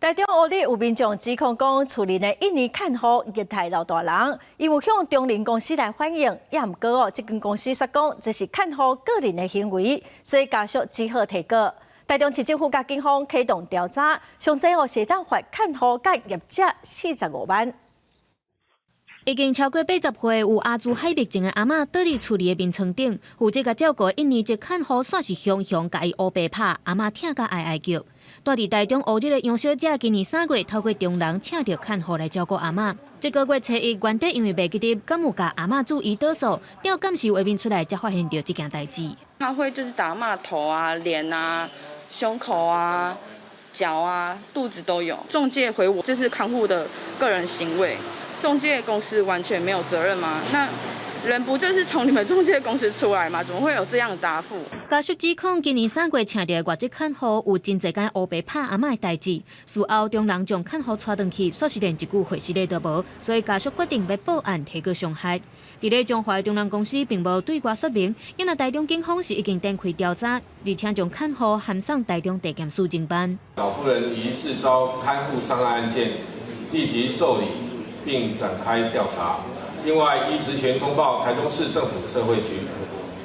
台中烏日有民眾指控講，厝內的印尼看護虐待老大人，𪜶有向中輪公司來反映，也毋過哦，這間公司煞講這是看護個人的行為，所以家屬只好提告。台中市政府佮警方啟動調查，上濟哦是會當罰看護佮業者45萬。已經超過80歲有阿茲海默症的阿嬤，倒佇厝裡的眠床頂，負責共照顧的印尼籍看護煞是雄雄共伊烏白拍，阿嬤疼甲哀哀叫。住佇台中烏日的楊小姐，今年3月透過中人請著看護來照顧阿嬤。這個月初一，原底因為袂記得敢有共阿嬤注胰島素，調監視畫面出來，才發現著這件代誌。他會就是打阿嬤頭啊、臉啊、胸口啊、腳啊、肚子都有。仲介回我，這是看護的個人行為。仲介公司完全沒有責任嗎？那人不就是從你們仲介公司出來嗎？怎麼會有這樣的答覆？家屬指控今年3月請著的外籍看護有真濟間烏白拍阿嬤的代誌，事後中人將看護帶轉去，煞是連一句解釋都無，所以家屬決定欲報案提告傷害。佇咧彰化的中人公司並無對外說明，因為台中警方是已經展開調查，而且將看護函送台中地檢署偵辦。老婦人疑似遭看護傷害案件，立即受理並展開調查。另外，依職權通報台中市政府社會局，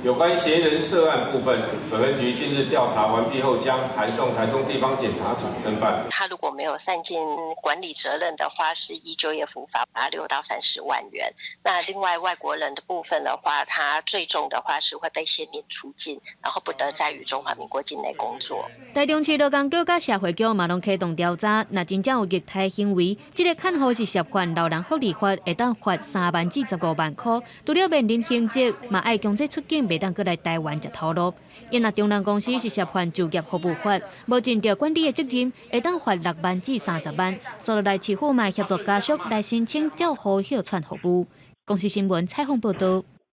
有關嫌疑人涉案部分，本分局近日調查完畢後，將函送台中地方檢察署偵辦。他如果沒有善盡管理責任的話，是依就業服務法罰6到30萬元。那另外外國人的部分的話，他最重的話是會被限免出境，然後不得再於中華民國境內工作。台中市勞工局佮社會局嘛攏啟動調查，若真正有虐待行為，這個看護是涉犯老人福利法，會當罰3萬至15萬塊。除了面臨刑責，嘛愛強制出境，袂當閣來台灣食頭路。𪜶若中人公司是涉犯就業服務法，無盡著管理的責任，會當罰6萬至30萬。所以來市府嘛協助家屬來申請照護歇喘服務。公視新聞採訪報道。